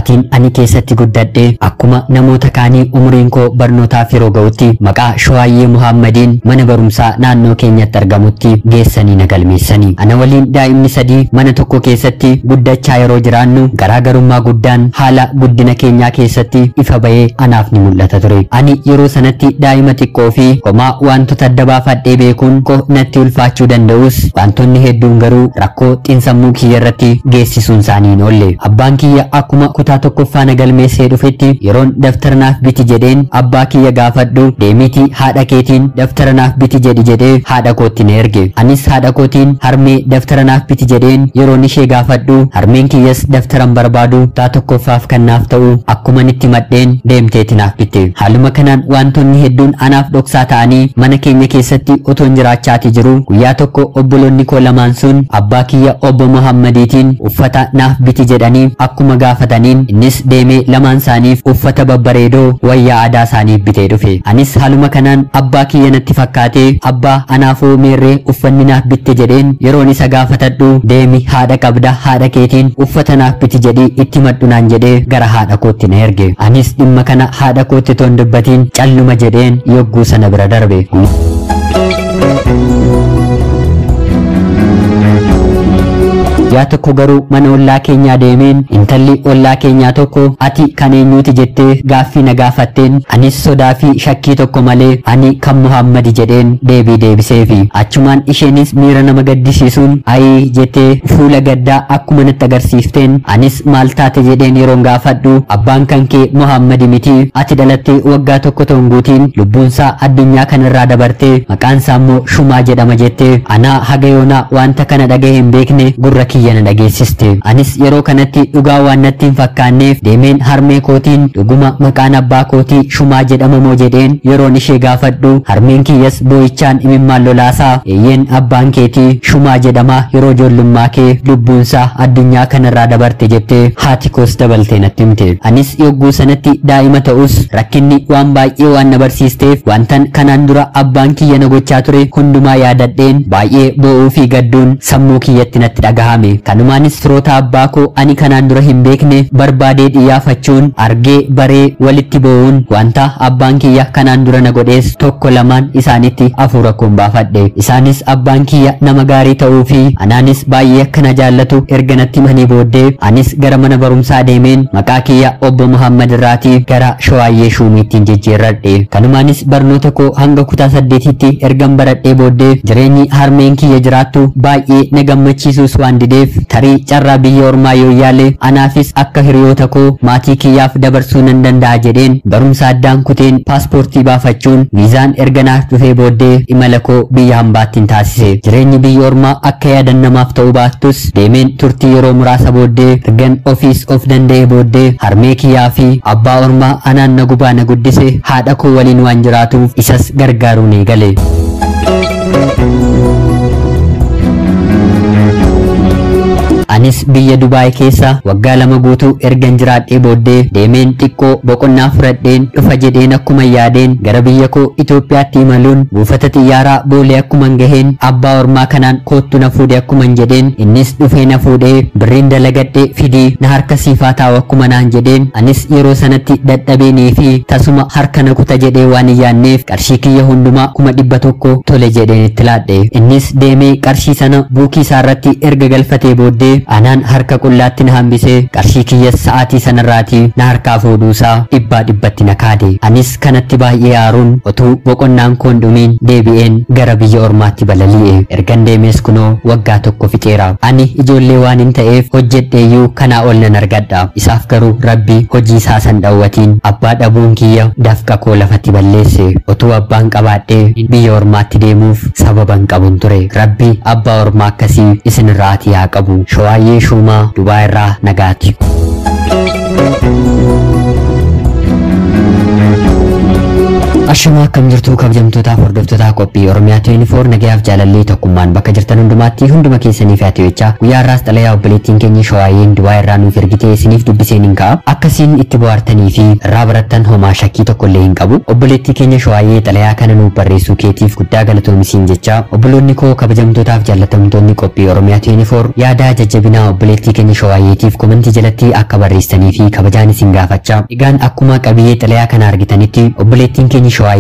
Maatiin ani keessatti guddadhe akkuma namoota kaanii umuriin koo barnootaaf yeroo ga'utti maqaa Shawaayyee Muhammadiin mana barumsaa naannoo keenyatti argamutti geessanii na galmeessanii. Ana waliin daa'imni sadii mana tokko keessatti guddachaa yeroo jiraannu garaagarummaa guddaan haala guddina keenyaa keessatti ifa ba'ee anaaf ni mul'ata ture. Ani yeroo sanatti daa'ima xiqqoo fi homaa wantoota adda baafadhee beekuun koo natti ulfaachuu danda'us wantoonni hedduun garuu rakkoo xiinsammuu kiyya irratti geessisuun isaanii hin oolle. Abbaan kiyya akkuma kutaa tokkoffaa na galmeessee dhufetti yeroon daftara naaf biti jedheen abbaa kiyya gaafadhu deemiitii haadha keetiin daftara naaf biti jedhi jedhee haadha kootti na erge. Anis haadha kootiin harmee daftara naaf biti jedheen yeroon ishee gaafadhu harmeen kiyyas daftara hin barbaadu kutaa tokkoffaaf kan naaf ta'u akkuma itti madheen deemteeti naaf bitte. Haaluma kanaan wantoonni hedduun anaaf dhoksaa ta'anii mana keenya keessatti otoon jiraachaati jiru guyyaa tokko obboloonni koo lamaan sun abbaa kiyya obbo Muhammadiitiin uffata naaf biti jedhanii akkuma gaafataniin innis deemee lamaan isaaniif uffata babbareedoo wayyaa aadaa isaaniif bitee dhufe. Anis haaluma kanaan abbaa kiyya natti fakkaatee abbaa anaafoo meerree uffanni naaf bitte jedheen yeroon isa gaafatadhu deemi haadha qabda haadha keetiin uffata naaf biti jedhii itti madhu naan jedhee gara haadha kootti na erge. Anis dhimma kana haadha kootti toon dubbatiin calluma jedheen yogguu sana bira darbe. Guyyaa tokko garuu mana ollaa keenyaa deemeen intalli ollaa keenyaa tokko ati kan eenyuuti jettee gaaffii na gaafatteen anis sodaa fi shakkii tokko malee ani kan Muhammadi jedheen deebii deebiseefi. Achumaan isheenis miira nama gaddisiisuun ayii jettee fuula gaddaa akkuma natti agarsiifteen anis maal taate jedheen yeroon gaafadhu abbaan kan kee Muhammadi miti ati dhalattee waggaa tokko ta'uun guutiin lubbuunsaa addunyaa kanarraa dabartee maqaansaa immoo Shumaa jedhama jettee anaa haga yoonaa wanta kana dhagahee hin beekne gurra kiyya na dhageessiste. Anis yeroo kanatti dhugaa waan natti hin fakkaanneef deemeen harmee kootiin dhuguma maqaan abbaa kootii Shumaa jedhama moo jedheen yeroon ishee gaafadhu harmeen kiyyas boo'ichaan imimmaan lolaasaa eeyyeen abbaan keetii Shumaa jedhama yeroo ijoollummaa kee lubbuunsaa addunyaa kanarraa dabarte jettee haati koos dabaltee natti himte. Anis yogguu sanatti daa'ima ta'us rakkinni waan baay'ee waan na barsiisteef wantan kanaan dura abbaan kiyya na gochaa ture hundumaa yaadadheen baay'ee boo'uu fi gadduun sammuu kiyyatti natti dhagahame. Kanumaanis firoota abbaa koo ani kanaan dura hin beekne barbaadee dhiyyaafachuun argee baree walitti boo'uun wanta abbaan kiyya kanaan dura na godhees tokko lamaan isaanitti hafuura koon baafadhe. Isaanis abbaan kiyya nama gaarii ta'uu fi anaanis baay'ee akka na jaallatu erga natti himanii booddee anis gara mana barumsaa deemeen maqaa kiyya obbo Muhammad irraatii gara Shawaayyee Shuumiittiin jijjiirradhe. Kanumaanis barnoota koo hanga kutaa 8tti ergan baradhee booddee jireenyi harmeen kiyya jiraattu baay'ee na gammachiisuus waan dideef tarii carraa biyya ormaa yoo yaale anaafis akka hiriyoota koo maatii kiyyaaf dabarsuu nan danda'a jedheen barumsa addaan kuteen paaspoortii baafachuun viizaan erga naaf dhufee booddee imala koo biyya hambaattiin taasise. Jireenyi biyya ormaa akka yaadan namaaf ta'uu baattus deemeen turtii yeroo muraasa booddee ergan ofiis of danda'e booddee harmee kiyyaa fi abbaa ormaa anaan na gubaa na guddise haadha koo waliin waan jiraatuuf isas gargaaruun eegale. Anis biyya Dubaay keessa waggaa 2 guutuu ergan jiraadhee booddee deemeen xiqqoo boqonnaa fudhadheen dhufa jedheen akkuma yaadeen gara biyya koo Itoophiyaatti imaluun buufata xiyyaaraa Boolee akkuman gaheen abbaa ormaa kanaan koottu na fuudhe akkuman jedheen innis dhufee na fuudhee birriin dalagadhee fidii na harka siifaa taa'u akkuma naan jedheen anis yeroo sanatti dadhabeenii fi tasuma harka na kuta jedhee waan hin yaadneef qarshii kiyya hundumaa 100,000 tole jedheen itti laadhe. Innis deemee qarshii sana buukii isaarratti erga galfatee booddee anaan harka qullaatti na hambisee qarshii kiyyas sa'aatii sanarraatii na harkaa fuudhuusaa 100% na kaade. Anis kanatti baay'ee aaruun otuu boqonnaan koon dhumiin deebi'een gara biyya ormaatti balali'e. Ergan deemees kunoo waggaa 1 fixeera. Ani ijoollee waan hin ta'eef hojjedheeyyuu kanaa ol nan argadha. Isaaf garuu Rabbi hojii isaa san dhawwatiin abbaa dhabuun kiyya dafqa koo lafatti balleesse. Otuu abbaan qabaadhee biyya ormaatti deemuuf sababa hin qabun ture. Rabbi abbaa ormaa akkasii isinirraatii haa qabu. Shawaayyee Shuumaa Dubaay irraa nagaati. Ashamaa akkam jirtu kabajamtootaaf hordoftoota qophii Oromiyaa 24 nagayaaf jaalallee tokkummaan bakka jirtan hundumaatti hunduma keessaniif yaatewechaa guyyaa har'aas xalayaa obboleettiin keenya Shawaayeen Dubaay irraa nuuf ergitee isiniif dubbiseen hin ka'a. Akkasiin itti bohaartanii fi irraa barattan homaa shakkii tokko illee hin qabu. Obboleettii keenya Shawaayee xalayaa kana nuuf barreessuu keetiif guddaa galatoomisiin jecha obboloonni koo kabajamtootaaf jaallatamtoonni qophii Oromiyaa 24 yaada jajjabinaa obboleettii keenya Shawaayeetiif komentii jalatti akka barreessitanii fi kabajaan isin gaafachaa. Egaan akkuma qabiyyee xalayaa kana argitanitti obboleettiin keenya Shawaayeen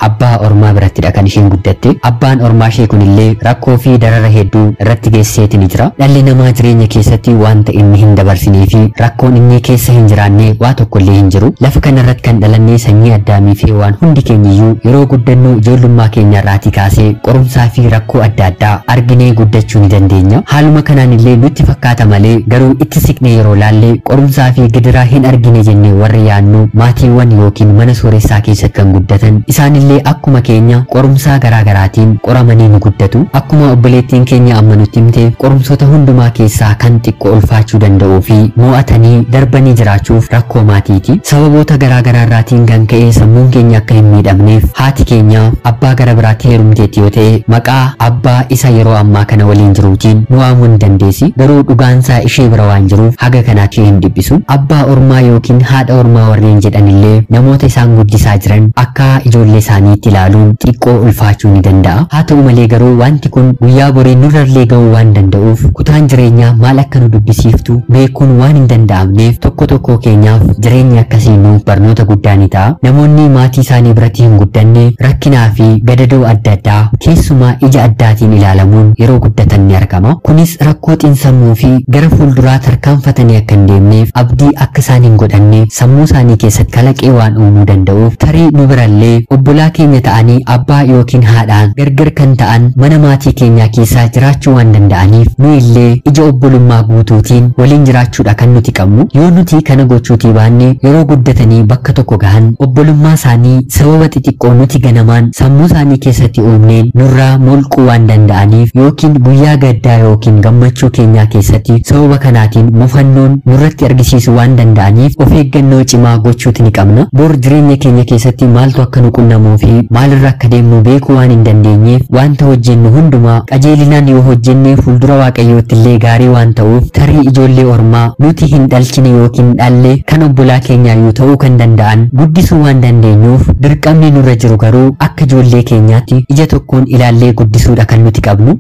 abbaa ormaa birattidha kan isheen guddatte. Abbaan ormaa ishee kunillee rakkoo fi darara hedduu irratti geessiseeti ni jira. Dhalli namaa jireenya keessatti wanta inni hin dabarsinee fi rakkoon inni keessa hin jiraanne waa tokkollee hin jiru. Lafa kanarratti kan dhalanne sanyii addaamii fi waan hundi keenyiyyuu yeroo guddannu ijoollummaa keenya irraatii kaasee qorumsaa fi rakkoo adda addaa arginee guddachuu ni dandeenya. Haaluma kanaan illee nutti fakkaata malee garuu itti siqnee yeroo laallee qorumsaa fi gidiraa hin argine jennee warri yaannu maatiiwwan yookiin mana sooressaa keessatti kan guddatan isaanillee akkuma keenya qorumsaa garaagaraatiin qoramanii ni guddatu. Akkuma obboleettiin keenya amma nutti himte qorumsoota hundumaa keessaa kan xiqqoo ulfaachuu danda'uu fi mo'atanii darbanii jiraachuuf rakkoo maatiiti. Sababoota garaagaraa irraatiin kan ka'e sammuun keenya akka hin miidhamneef haati keenya abbaa gara biraatti heerumteetti yoo ta'e maqaa abbaa isa yeroo ammaa kana waliin jiruutiin nu waamuu ni dandeessi. Garuu dhugaansaa ishee bira waan jiruuf haga kanaatti hin dhiphisu. Abbaa ormaa yookiin haadha ormaa warreen jedhanillee namoota isaan guddisaa jiran akka ijoollee isaaniitti ilaaluun xiqqoo ulfaachuu ni danda'a. Haa ta'u malee garuu wanti kun guyyaa borii nurrallee ga'uu waan danda'uuf kutaan jireenyaa maal akka nu dubbisiiftu beekuun waan hin danda'amneef tokko tokko keenyaaf jireenyi akkasii nuuf barnoota guddaa ni ta'a. Namoonni maatii isaanii biratti hin guddanne rakkinaa fi gadadoo adda addaa keessumaa ija addaatiin ilaalamuun yeroo guddatan ni argama. Kunis rakkoo xiinsammuu fi gara fuulduraa tarkaanfatanii akka hin deemneef abdii akka isaan hin godhanne sammuu isaanii keessatti kalaqee waan uumuu danda'uuf tarii nu birallee obbolaa keenya ta'anii abbaa yookiin haadhaan gargar kan ta'an mana maatii keenyaa keessaa jiraachuu waan danda'aniif nu illee ija obbolummaa guutuutiin waliin jiraachuudha kan nuti qabnu. Yoo nuti kana gochuutii baanne yeroo guddatanii bakka tokko gahan obbolummaa isaanii sababa xixiqqoo nuti ganamaan sammuu isaanii keessatti uumneen nurraa molquu waan danda'aniif yookiin guyyaa gaddaa yookiin gammachuu keenyaa keessatti sababa kanaatiin mufannoon nurratti argisiisuu waan danda'aniif of eeggannoo cimaa gochuuti ni qabna. Bor jireenya keenya keessatti maaltu akka nu qunnamuu fi maalirra akka deemnu beekuu waan hin dandeenyeef wanta hojjennu hundumaa qajeelinaan yoo hojjenne fuuldura waaqayyootti illee gaarii waan ta'uuf tarii ijoollee ormaa nuti hin dhalchine yookiin dhalle kan obbolaa keenyaayyuu ta'uu kan danda'an guddisuu waan dandeenyuuf dirqamni nurra jiru garuu akka ijoollee keenyaatti ija tokkoon ilaallee guddisuudha kan nuti qabnu.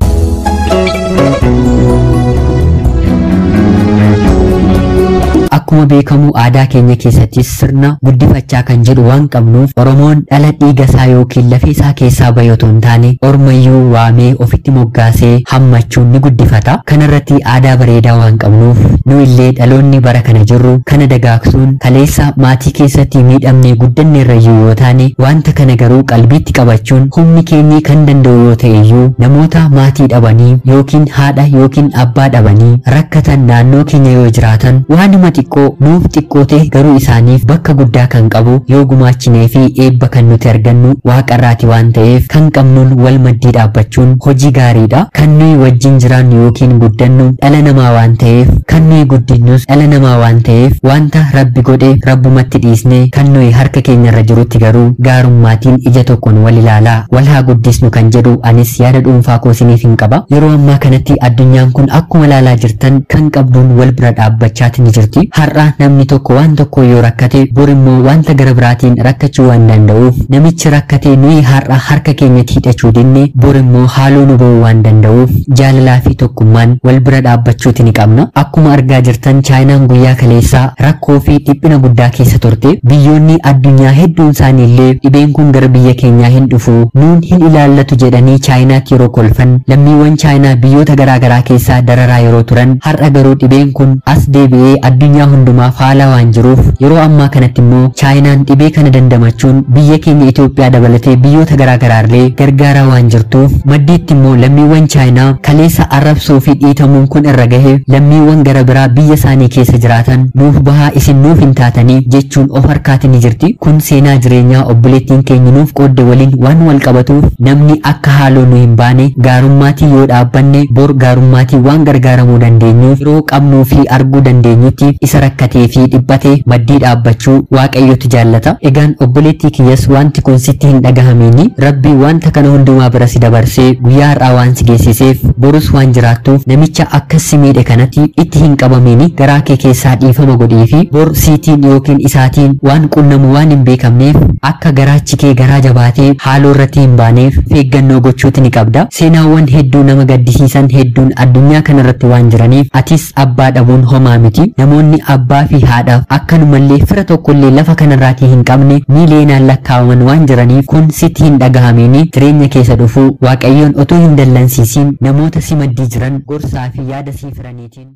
Akkuma beekamu aadaa keenya keessattis sirna guddifachaa kan jedhu waan qabnuuf Oromoon dhala dhiiga isaa yookiin lafee isaa keessaa bahe otoo hin taane ormayyuu waamee ofitti moggaasee hammachuun ni guddifata. Kanarratti aadaa bareedaa waan qabnuuf nu illee dhaloonni bara kana jirru kana dagaagsuun kaleessa maatii keessatti miidhamnee guddanne irrayyuu yoo taane wanta kana garuu qalbiitti qabachuun humni keenya kan danda'u yoo ta'e iyyuu namoota maatii dhabanii yookiin haadha yookiin abbaa dhabanii rakkatan naannoo keenya yoo jiraatan waanuma xiqqoo nuuf xiqqoo ta'e garuu isaaniif bakka guddaa kan qabu yoo gumaachinee fi eebba kan nuti argannu waaqarraati waan ta'eef kan qabnuun wal maddii dhaabbachuun hojii gaariidha. Kan nuyi wajjin jiraannu yookiin guddannu dhala namaa waan ta'eef kan nuyi guddinnus dhala namaa waan ta'eef wanta rabbi godhe rabbumatti dhiisnee kan nuyi harka keenyarra jirutti garuu gaarummaatiin ija tokkoon wal ilaalaa wal haa guddisnu kan jedhu anis yaada dhuunfaa koo isiniif hin qaba. Yeroo ammaa kanatti addunyaan kun akkuma ilaalaa jirtan kan qabduun wal bira dhaabbachaati ni jirti. Har'a namni tokko waan tokko yoo rakkate bor immoo wanta gara biraatiin rakkachuu waan danda'uuf namichi rakkate nuyi har'a harka keenyatti hidhachuu dinne bor immoo haaloo nu ba'uu waan danda'uuf jaalalaa fi tokkummaan wal bira dhaabbachuuti ni qabna. Akkuma argaa jirtan Chaayinaan guyyaa kaleessaa rakkoo fi dhiphina guddaa keessa turte. Biyyoonni addunyaa hedduun isaanii illee dhibeen kun gara biyya keenyaa hin dhufu nuun hin ilaallatu jedhanii Chaayinaatti yeroo kolfan lammiiwwan Chaayinaa biyyoota garaagaraa keessaa dararaa yeroo turan har'a garuu dhibeen kun as deebi'ee addunyaa hundumaaf haala waan jiruuf yeroo ammaa kanatti immoo Chaayinaan dhibee kana dandamachuun biyya keenya Itoophiyaa dabalatee biyyoota garaagaraarlee gargaaraa waan jirtuuf maddiitti immoo lammiiwwan Chaayinaa kaleessa arrabsoo fi dhiitamuun kun irra gahe lammiiwwan gara biraa biyya isaanii keessa jiraatan nuuf bahaa isin nuuf hin taatanii jechuun of harkaatti ni jirti. Kun seenaa jireenyaa obboleettiin keenya nuuf qoodde waliin waan wal qabatuuf namni akka haaloo nu hin baane gaarummaatii yoo dhaabbanne bor gaarummaatii waan gargaaramuu dandeenyuuf yeroo qabnuu fi arguu dandeenyutti isa Rakkatee fi dhiphate maddii dhaabbachuu Waaqayyotu jaallata. Egaan obboleettii kiyyas, wanti kun sitti hin dhagahamiini. Rabbi wanta kana hundumaa bira si dabarsee guyyaa har'aa waan si geessiseef, borus waan jiraattuuf namicha akkas si miidhe kanatti itti hin qabamiini. Garaa kee keessaa dhiifama godhii fi bor siitiin yookiin isaatiin waan qunnamu waan hin beekamneef, akka garaachi kee garaa jabaatee haaloo irratti hin baaneef eeggannoo gochuuti ni qabda. Seenaawwan hedduu nama gaddisiisan hedduun addunyaa kanarratti waan jiraniif, atis abbaa dhabuun homaa miti. Namoonni abbaa fi haadhaaf akkanumallee fira tokkollee lafa kanarraatii hin qabne miiliyoonaan lakkaa'aman waan jiraniif, kun sitti hin dhagahamiini. Jireenya keessa dhufuu Waaqayyoon otoo hin dallansiisiin, namoota si maddii jiran gorsaa fi yaada sii firaniitiin.